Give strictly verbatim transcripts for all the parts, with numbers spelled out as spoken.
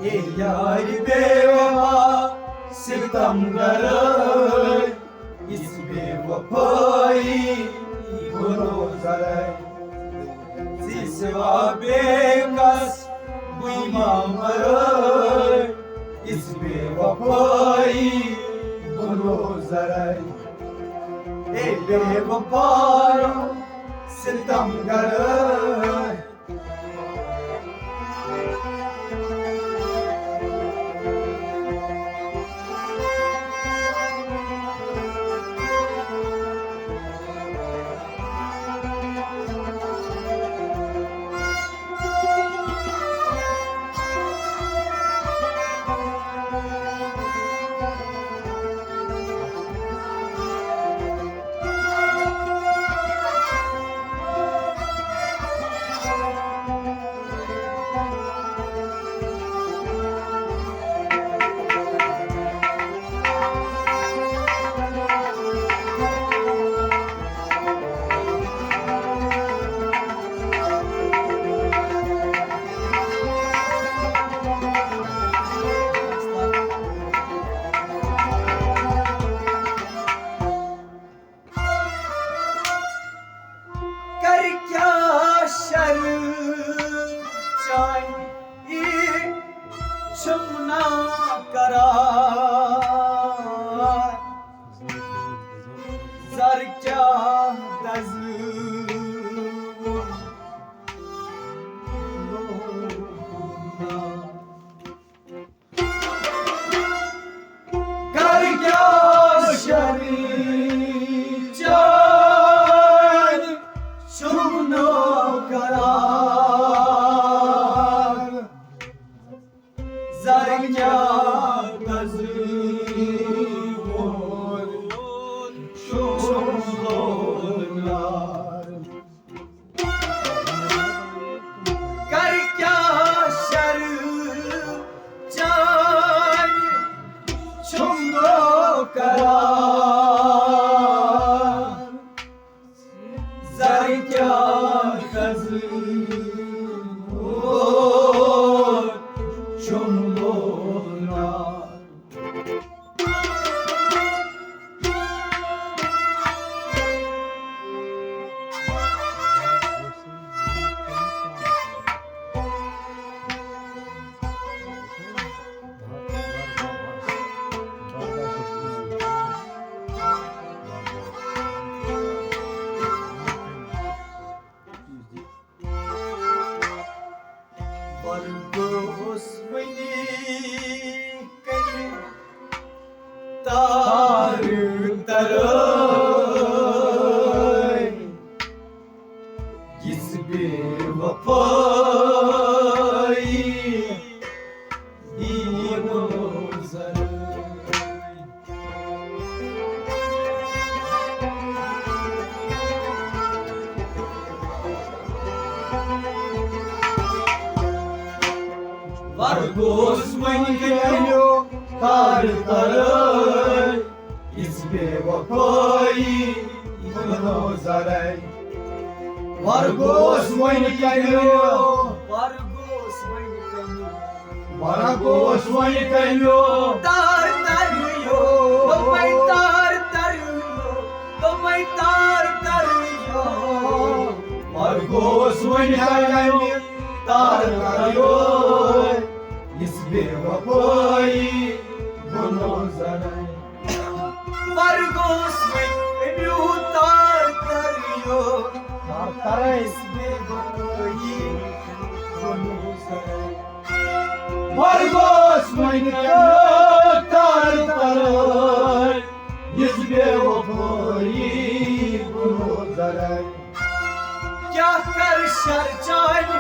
A یار بے وفا ستم گرے، اس بے وفائی گنو زرے۔ زی سوا بے کس بوئی ما مرے، اس بے وفائی گنو زرے۔ اے بے وفا ستم گرے۔ کر کیا شر چانہِ چھُم نا قرار، زر کیا دزٕ کر کیا شری چار چھُم نو قرار، زر کیا دزٕ وول چھُم لولار۔ کر کیا شر چانہِ چھُم نو قرار، زر کیا دزٕ وول چھُم لولار۔ ورگوس ونی کنہِ تار ترٲے، یِژھ بے وفٲیی دیٖنو زرٲے۔ ورگوس وۄنۍ کٔرِو تارٕ ترٲے، یِژھ بے وفٲیی دیٖنو زرٲے۔ ورگوس وۄنۍ کٔرِو، ورگوس وۄنۍ کٔرِو۔ ورگوس وۄنۍ کٔرِو۔ تار ترِیو، دوٚپمَے تار ترِیو، دوٚپمَے تار ترِیو۔ ورگوس وۄنۍ کٔرِو۔ تار ترِیو۔ یِژھ بے وفٲیی گُنو زرے۔ ورگوس وۄنۍ کٔرِو۔ تار ترِیو۔ تار ترے۔ یِژھ بے وفٲیی گُنو زرے۔ ورگوس وۄنۍ کٔرِو تار ترٲے، یِژھ بے وفٲیی گُنو زرے۔ کیٛاہ کر شر چانہِ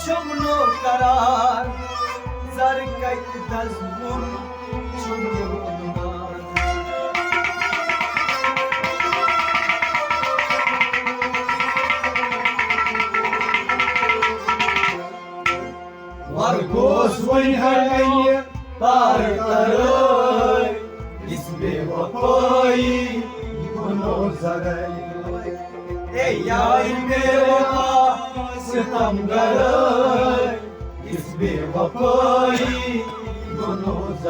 چھُم نو قرار، زر کتہِ دزوُن چھُم نو قرار۔ ورگوس وۄنۍ ہر کنہِ تار ترٲے، یِژھ بے وفٲیی گُنو زرے۔ اے یارِ بے وفا ستم گرے، یِژھ بے وفٲیی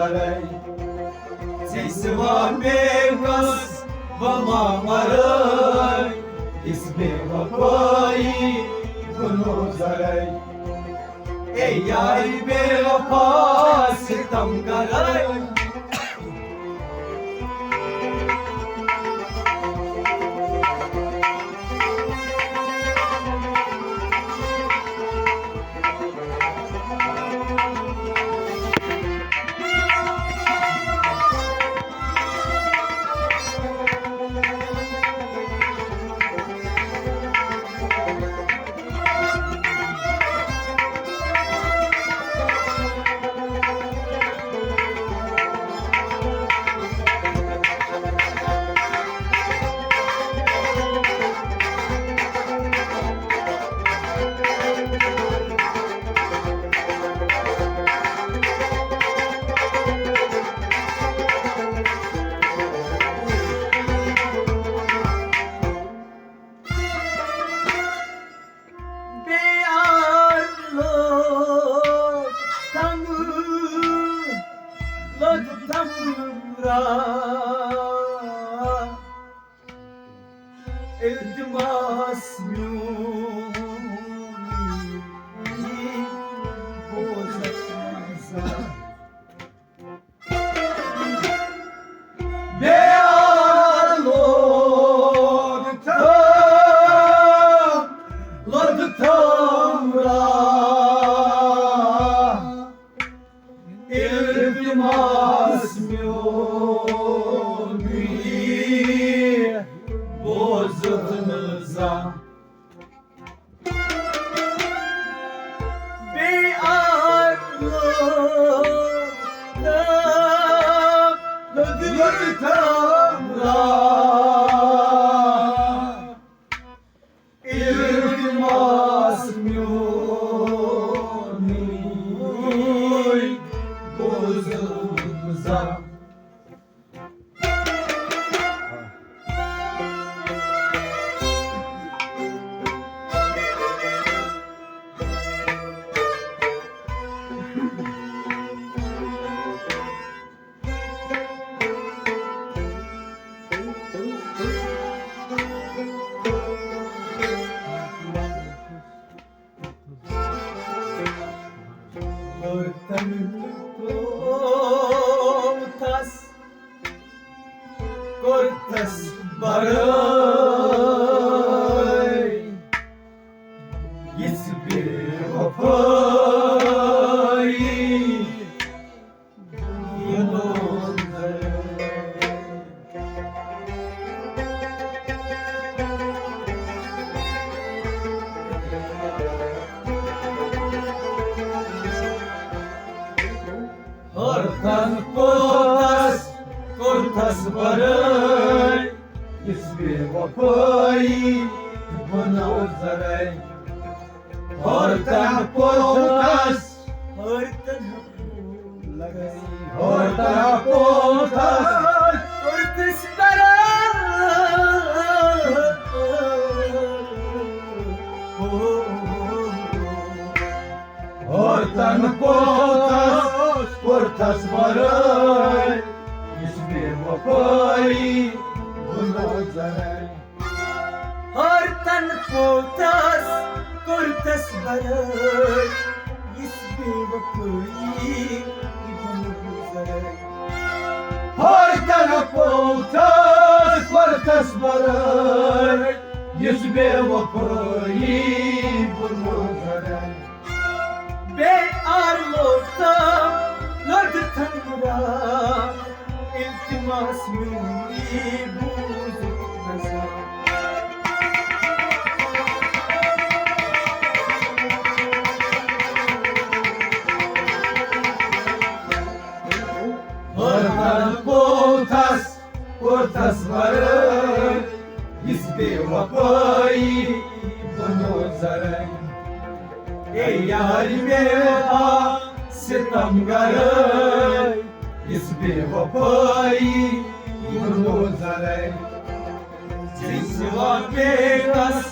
ژےٚ سوا مےٚ کس وما مرٲے، یِژھ بے وفٲیی گُنہزرے۔ اے یارِ بے وفا ستم کرے۔ بیار لوٚگ تنگ، لوٚگ تنگ را۔ التماس میون بوزت زانٛہہ۔ بیار لوٚگ تنگ، لوٚگ تنگ را۔ التماس میون بوزت نہٕ زانٛہہ۔ بیار لوٚگ تنگ، لوٚگ تنگ را۔ التماس میون بوزت نہٕ زانٛہہ۔ برتن تھوٚوتھس، کوٚرتھس برٲے، یِژھ بے وفٲیی۔ ہرتن کوتس کوتس برٲے، یِژھ بے وفٲیی بنٲو زرے۔ ہرتن کوتس، ہرتن ہرتن کوتس، کوتس برٲے۔ ہرتن کوتس، کوتس برٲے، یِژھ بے وفٲیی بنٲو زرے۔ ہرتن کوتس، کوتس برٲے، یِژھ بے وفٲیی بنٲو زرے۔ ہرتن کوتس، کوتس برٲے، یِژھ بے وفٲیی بنٲو زرے۔ بے آر لوٹا لوٚگ تنگ را، التماس میون یی بوزُن نظر۔ ہرتن کوتس، کوتس برٲے، یِژھ بے وفٲیی بنٲو زرے۔ اے یارِ بے وفا ستم گرے، یِژھ بے وفٲیی بنٲو زرے۔ ژےٚ سوا بیٚیہِ کس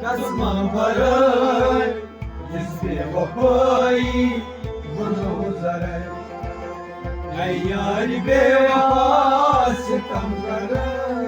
قسمہ برٲے، یِژھ بے وفٲیی بنٲو زرے۔ اے یارِ بے وفا ستم کران۔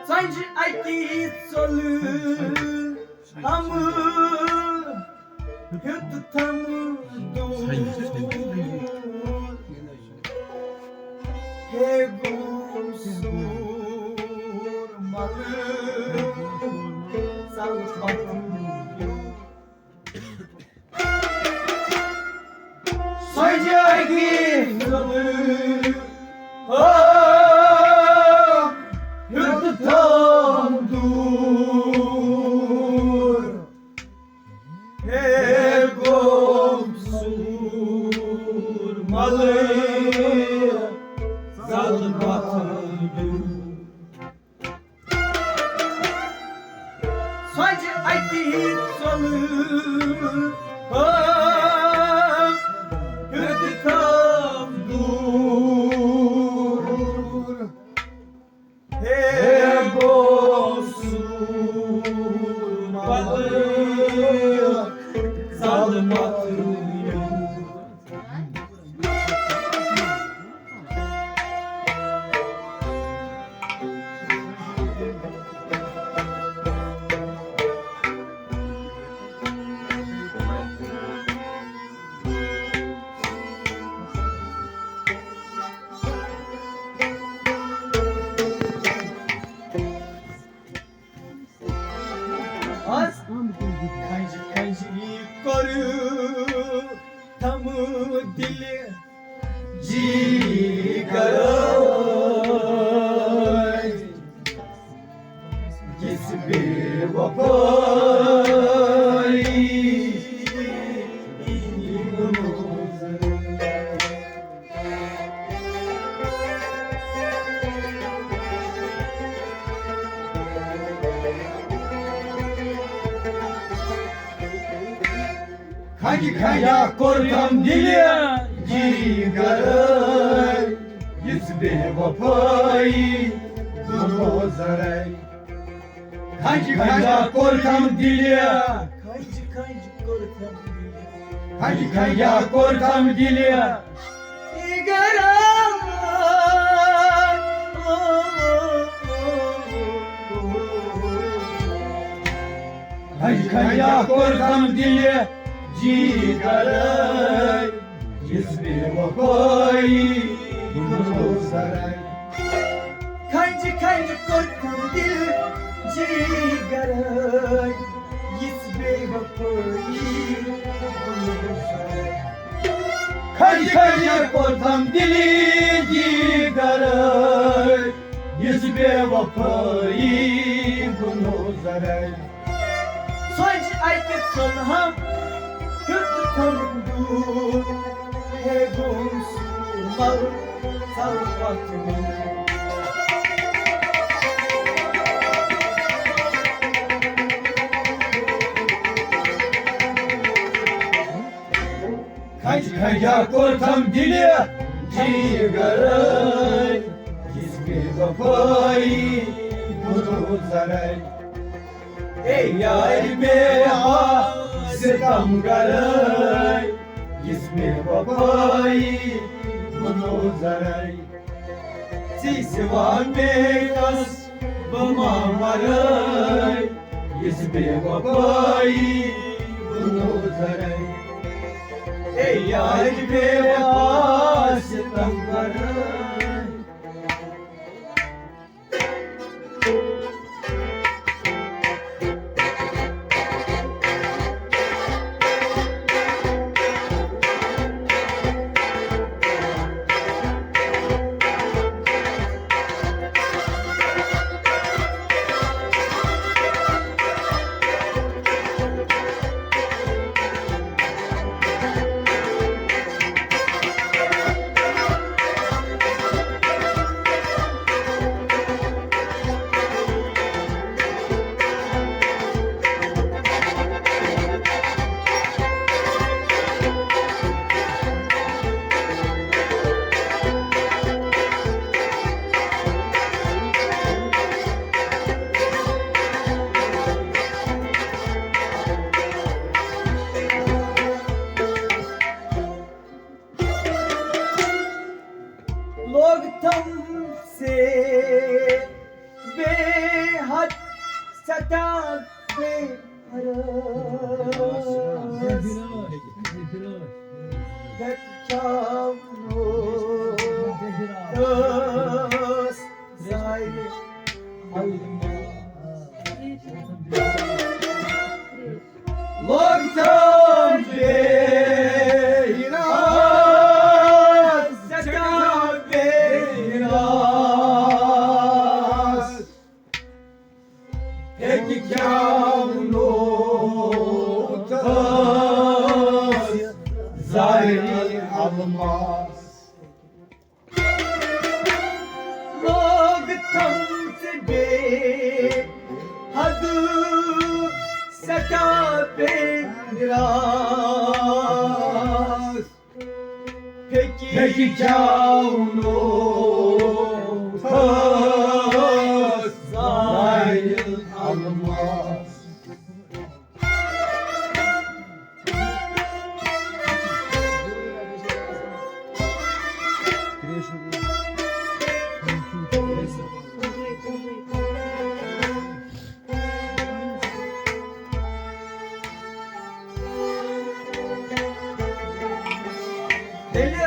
ژۄنجہِ اَکی ژۄلہٕ تَمہٕ ہیوٚت تھم دوٗر۔ ہے گوٚو سوٗر مَلہٕ ژَلہٕ پَتہٕ۔ سۄ جاے گٔے ژٔلٕے، ہو، ہیوٚت تھام دوٗر۔ ہے گوٚو سوٗر مَلٕے ژَلہٕ پَتہٕ دوٗر۔ سۄجہِ اَکی ژۄلہٕ، آ، ہیوٚت تھام دوٗر۔ ہے گوٚو سوٗر مَلہٕ ژَلہٕ پَتہٕ دوٗر۔ آز کھنٛجہِ کھنٛجہِ یہِ کوٚر تھم دِلہِ جیگرٕ۔ یِژھ بے وفٲیی گُنوزر۔ کھنٛجہِ کھنٛجہِ کوٚر تھم دِلہِ جیگرٕ، یِژھ بے وفٲیی گُنوزر۔ کھنٛجہِ کھنٛجہِ کوٚر تھم دِلہِ۔ کھنٛجہِ کھنٛجہِ کوٚر تھم دِلہِ۔ کھنٛجہِ کھنٛجہِ کوٚر تھم دِلہِ۔ جیگرٕ۔ کھنٛجہِ کھنٛجہِ کوٚر تھم دِلہِ جیگرٕ۔ یِژھ بے وفٲیی گُنوزر۔ کھنٛجہِ کھنٛجہِ کوٚر تھم دِلہِ جیگرٕ، یِژھ بے وفٲیی گُنوزر۔ کھنٛجہِ کھنٛجہِ کوٚر تھم دِلہِ جیگرٕ، یِژھ بے وفٲیی گُنوزر۔ سۄجہِ اَکہِ ژۄلہٕ ہم ہیوٚت تھم دوٗر۔ ہے گوٚو سوٗر مَلہٕ ژَلہٕ پَتہٕ دوٗر۔ کھنٛجہِ کھنٛجہِ کوٚر تھم دِلہِ جیگرٕ، یِژھ بے وفٲیی گُنوزر۔ اے یارِ بے وفا ستم گرے، یِژھ بے وفائی گُنوزرے، ژےٚ سوا مےٚ کس بہٕ ما مرے، یِژھ بے وفائی گُنوزرے۔ اے یارِ بے وفا ستم کرے۔ لوگ تم سے بے حد ستا بے حرس۔ بچاونو دس زائے الماس۔ لوگ تم بے حد ستا بے حرس۔ ہیٚکہِ کیٛاہ ووٚنُتھ زارِ الماس؟ لوگ تم ژےٚ بے حد ستا بے حرس۔ ہیٚکہِ کیٛاہ ووٚنُتھ زارِ الماس؟ تیٚلہِ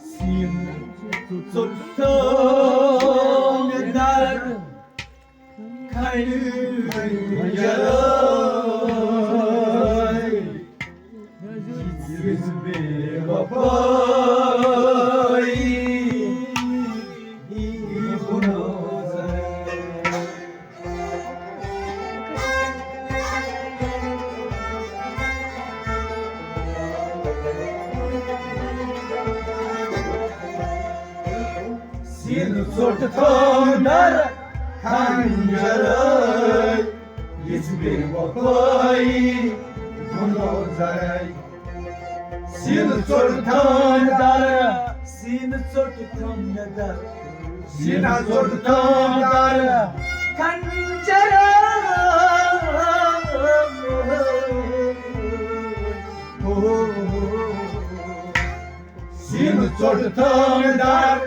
سیٖنہٕ ژوٚٹ تھٲو مےٚ در کھنجرے۔ یِژھ بے وفٲیی گُنوزر۔ سیٖنہٕ ژوٚٹ تھٲو در کھنجرے، یِژھ بے وفٲیی گُنوزرے۔ سیٖنہٕ ژوٚٹ تھٲو در، سیٖنہٕ ژوٚٹ تھٲو مےٚ در، سیٖنہٕ ژوٚٹ تھٲو در کھنجرے۔ سیٖنہٕ ژوٚٹ تھٲو در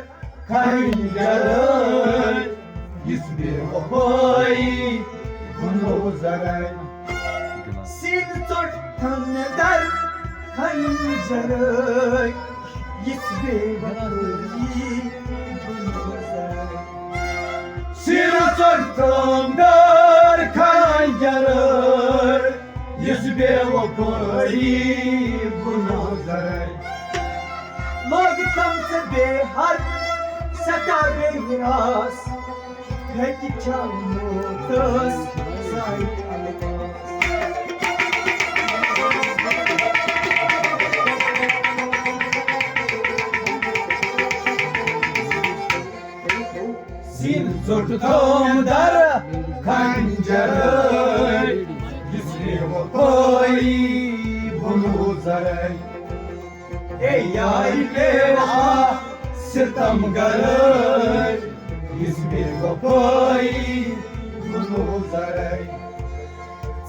کھنجرے، یِژھ بے وفٲیی گُنوزرے۔ سیٖنہٕ ژوٚٹ تھٲو مےٚ در کھنجرے، یِژھ بے وفٲیی گُنوزرے۔ سیٖنہٕ ژوٚٹ تھٲو در کھنجرے، یِژھ بے وفٲیی گُنوزرے۔ لوگ تم ژےٚ بے حد ستا بے حرس، ہیٚکہِ کیٛاہ ووٚنُتھ زارِ الماس؟ سیٖنہٕ ژوٚٹ تھٲوٕم در کھنجرے، یِژھ بے وفٲیی گُنوزرے۔ اے یارِ بے وفا ستم گرے، یِژھ بے وفٲیی گُنوزرے۔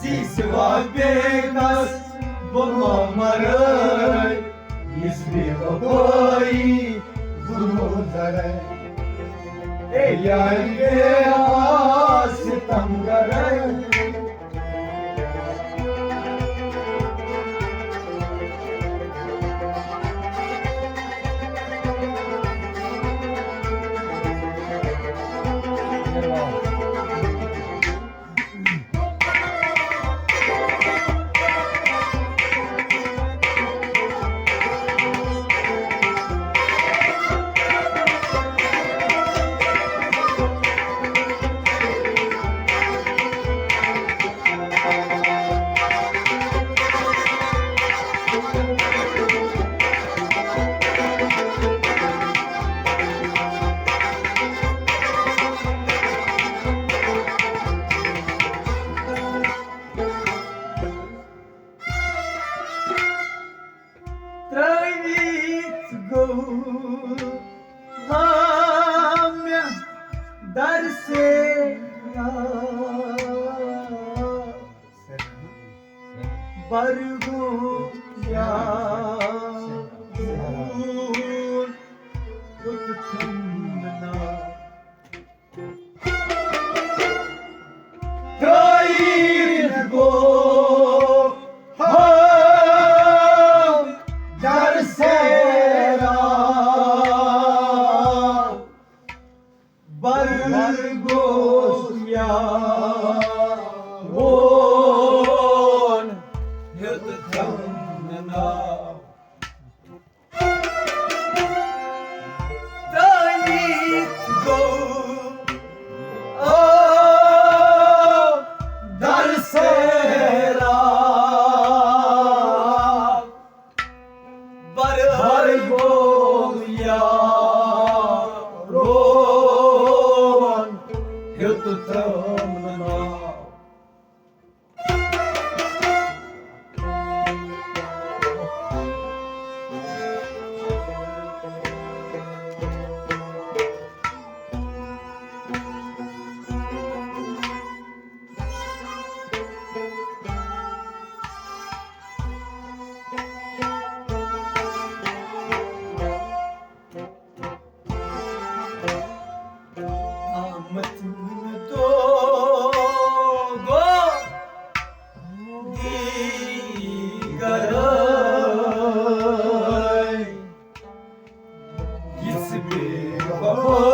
ژےٚ سوا بے کس بہٕ ما مرے، یِژھ بے وفٲیی بہٕ روزے۔ اے یارِ بے وفا ستم گرے۔ ترٲوِتھ گوٚو ہا مےٚ درسے برگوم یا یوٚت تھوٚم نہٕ ناو۔ ترٲوِتھ گوٚو ہا درسے برگوم یا وون ہیوٚت تھوٚم نہٕ ناو۔ ترٲوِتھ گوٚو او درسے برگوم یا رون ہیوٚت تھوٚم نہٕ ناو۔ آمد مےٚ دۄہ گوٚو دیٖگرے، یِژھ بے وفٲیی۔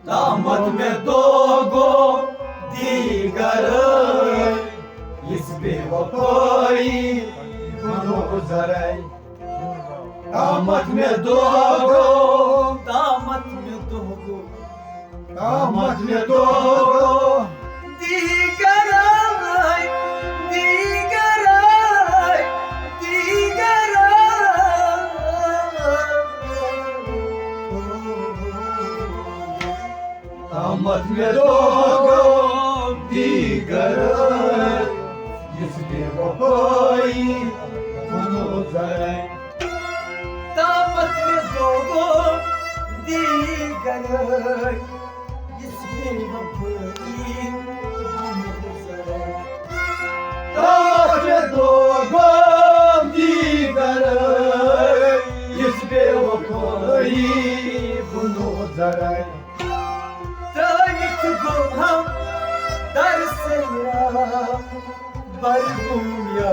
تامتھ مےٚ دۄہ گوٚو دیٖگرے، یِژھ بے وفٲیی بہٕ نوزرے۔ تامتھ مےٚ دۄہ گوٚو، تامتھ مےٚ دۄہ گوٚو، تامتھ مےٚ دۄہ گوٚو۔ دیٖگرے، دیٖگرے، دیٖگرے۔ تامتھ مےٚ دۄہ گوٚو دیٖگرے، یِژھ بے وفٲیی بہٕ نوزرے۔ تامتھ مےٚ دۄہ گوٚو دیٖگرے، یِژھ بے وفٲیی بہٕ نوزرے۔ تامتھ مےٚ دۄہ گوٚو دیٖگرے، یِژھ بے وفٲیی بہٕ نوزرے۔ ترٲوِتھ گوٚو ہم درسے برگوم یا۔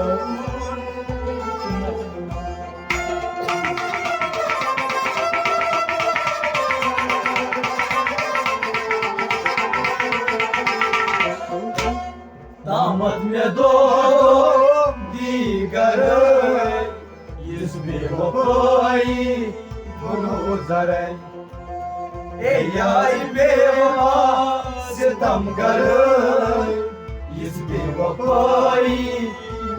تامتھ مےٚ دۄہ دیٖگرے، یِژھ بے وفٲیی بہٕ نوزرے۔ اے یارِ بے وفا ستم گرے، یِژھ بے وفٲیی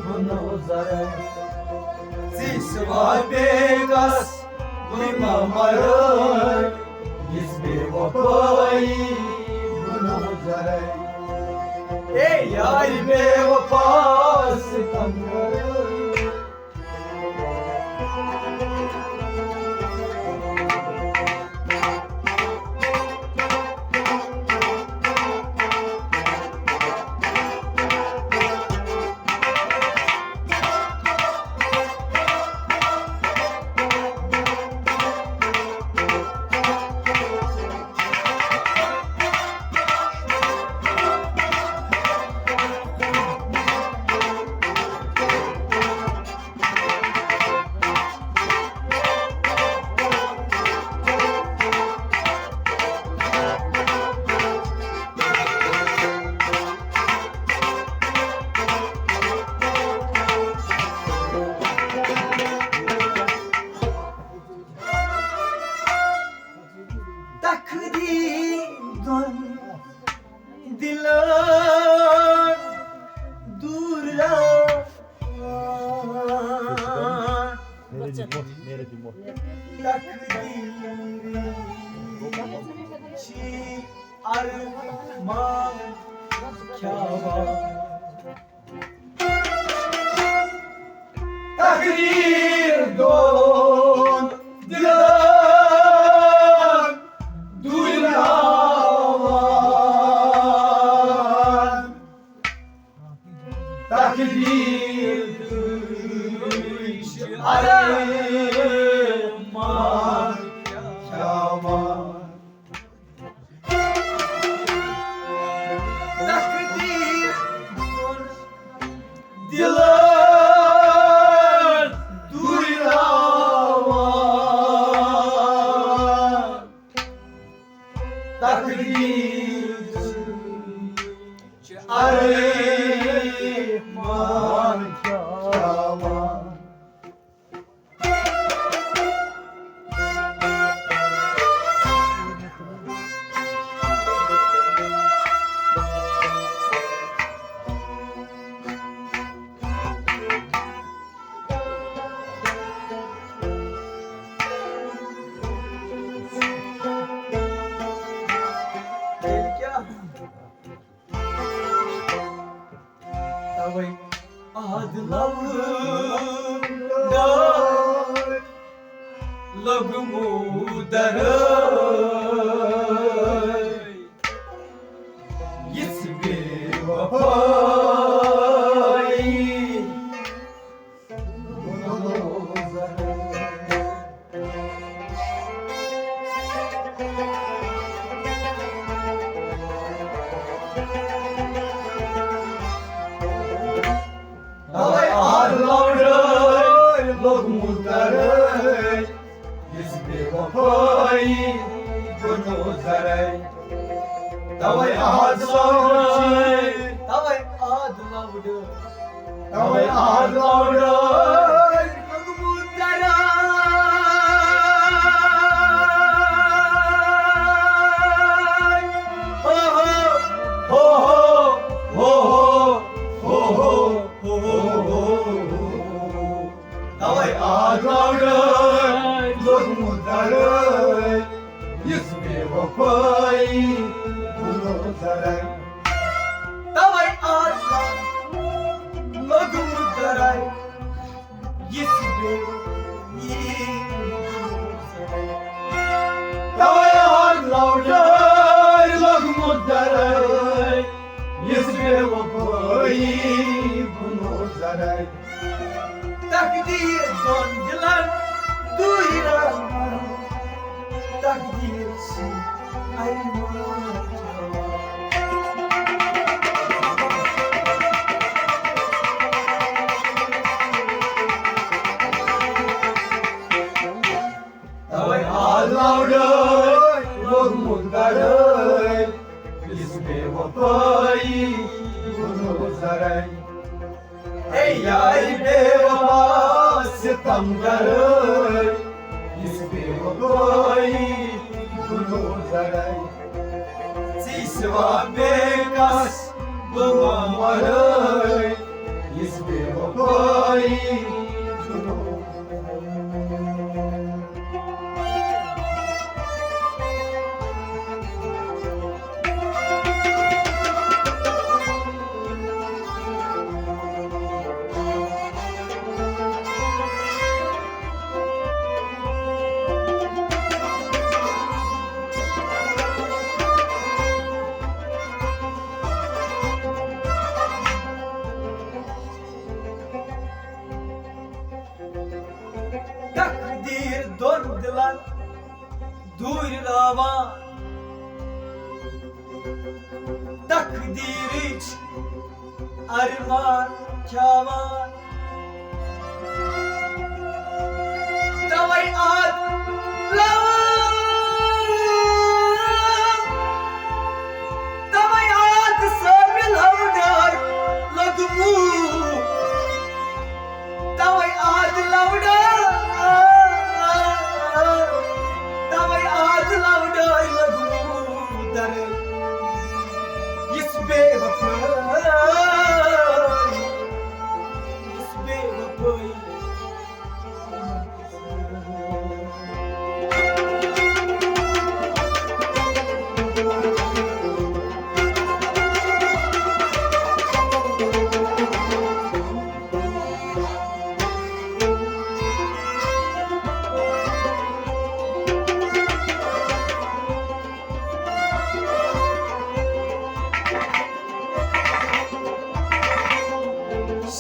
بہٕ نوزرے۔ ژےٚ سوا بیٚیہِ کس بہٕ ما مرے، یِژھ بے وفٲیی بہٕ نوزرے۔ اے یارِ بے وفا میرے دی موت، میرے دی موت۔ تقدیر چی ارمان کھیاوان۔ تقدیر دون دلن دوراوان۔ تقدیر دون ارمان کھیاوان۔ تقدیر دلن دوراوان۔ تقدیر چھ ارمان کھیاوان۔ تیٚلہِ کیٛاہ؟ توے آد لوڈ لوگمو درے، یِژھ بے وفائی۔ توے آد لوڈے لوگمو درے، یِژھ بے وفائی گنو زرے۔ توے آد لوڈے، توے آد لوڈے، توے آد لوڈے لوگمو درے۔ ہو ہو، ہو ہو، ہو ہو، ہو ہو، ہو ہو۔ توے آد لوڈے لوگمو درے، یِژھ بے وفائی گنو زرے۔ توے آد لوگمو درے، یِژھ بے وفائی گنو زرے۔ توے آد لوڈے لوگمو درے، یِژھ بے وفائی گنو زرے۔ تقدیر دون دلن دوراوان۔ تقدیر چھ ارمان کھیاوان۔ توے آد لوڈے لوگمو درے، یِژھ بے وفائی گنو زرے۔ اے یار بے وفا ستم گرے، یِژھ بے وفائی گنو زرے۔ ژے سوا بے کس بہٕ ما مرے، یِژھ بے وفائی گنو تقدیر دون دلن دوراوان۔ تقدیرچ ارمان کھیاوان۔ توے آد لوڈے، توے آد سٲبِل لوڈے لوگمو۔ توے آد لوڈے، توے آد لوڈے لوگمو درے، یِژھ بے وفائی۔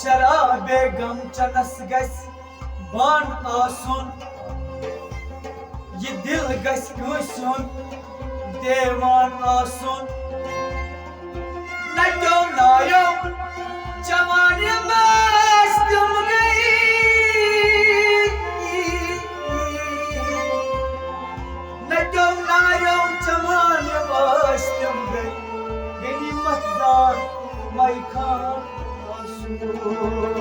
شرابے غم چنس گژھِ بان آسُن، یہِ دِل گژھِ کٲنٛسہِ ہُنٛد دیوان آسُن۔ نَٹیو ناریو چٮ۪وان یِم ٲسۍ تِم گٔے، نَٹیو ناریو چٮ۪وان یِم ٲسۍ تِم گٔے، غنیٖمت زان مَے خان آسُن۔